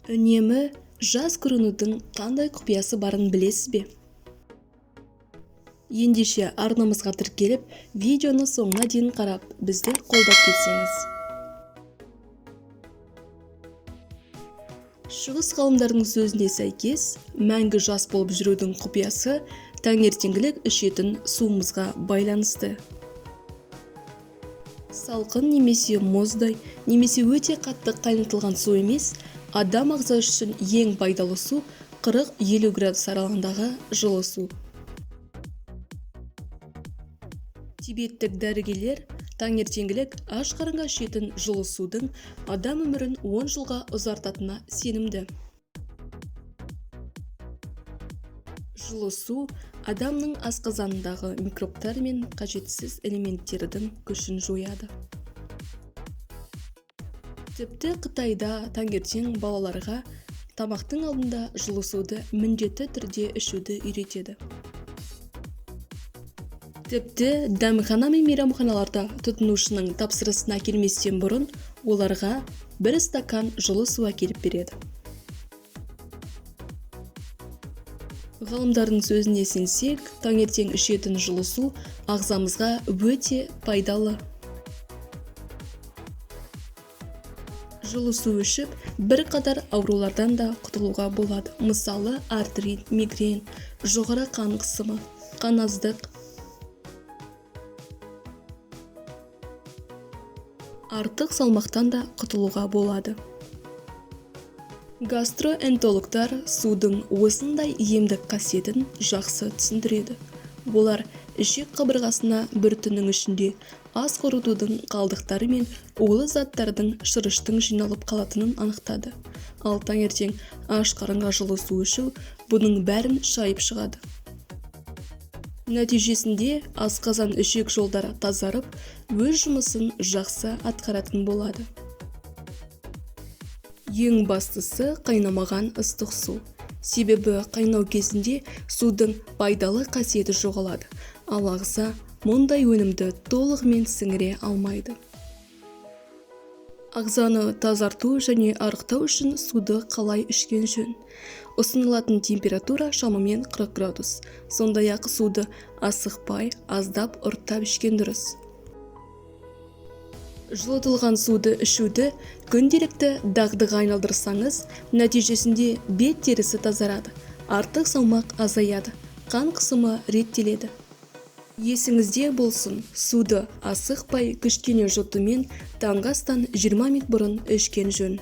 Үнемі жас көрінудің қандай құпиясы барын білесіз бе? Ендеше арнамызға тіркеліп, видеоны соңына дейін қарап, бізді қолдап кетсеңіз. Шығыс ғалымдарының сөзіне сәйкес, мәңгі жас болып жүрудің құпиясы таңертеңгілік ішетін суымызға байланысты. Салқын немесе мұздай, немесе өте қатты қайнатылған су емес, адам ағзасы үшін ең пайдалы су 40-50 градус аралығындағы жылы су. Тибеттік дәрігерлер таңертеңгілік аш қарынға ішетін жылы судың адам өмірін 10 жылға ұзартатынына сенімді. Жылы су адамның асқазанындағы микробтар мен қажетсіз элементтердің күшін жояды. Тіпті Қытайда таңертең балаларға тамақтың алдында жылы суды міндетті түрде ішуді үйретеді. Тіпті дәмхана мен мейрамханаларда тұтынушының тапсырысын әкелместен бұрын оларға бір стакан жылы су әкеліп береді. Ғалымдардың сөзіне сенсек, таңертең ішетін жылы су ағзамызға өте пайдалы. Жылы су ішіп, бірқатар аурулардан да құтылуға болады. Мысалы, артрит, мигрень, жоғары қан қысымы, қаназдық, артық салмақтан да құтылуға болады. Гастроэнтерологтар судың осындай емдік қасиетін жақсы түсіндіреді. Олар ішек қабырғасына бір түннің ішінде ас қорытудың қалдықтары мен улы заттардың шырыштың жиналып қалатынын анықтады. Ал таңертең аш қарынға жылы су ішу бұның бәрін шайып шығады. Нәтижесінде асқазан ішек жолдары тазарып, өз жұмысын жақсы атқаратын болады. Ең бастысы қайнамаған ыстық су. Себебі қайнау кезінде судың пайдалы қасиеті жоғалады, ал ағза мұндай өнімді толығымен сіңіре алмайды. Ағзаны тазарту және арықтау үшін суды қалай ішкен жөн? Ұсынылатын температура шамамен 40 градус. Сондай-ақ суды асықпай, аздап ұрттап ішкен дұрыс. Жылытылған суды ішуді күнделікті дағдыға айналдырсаңыз, нәтижесінде бет терісі тазарады, артық салмақ азаяды, қан қысымы реттеледі. Есіңізде болсын, суды асықпай кішкене жұтумен таңғы астан 20 минут бұрын ішкен жөн.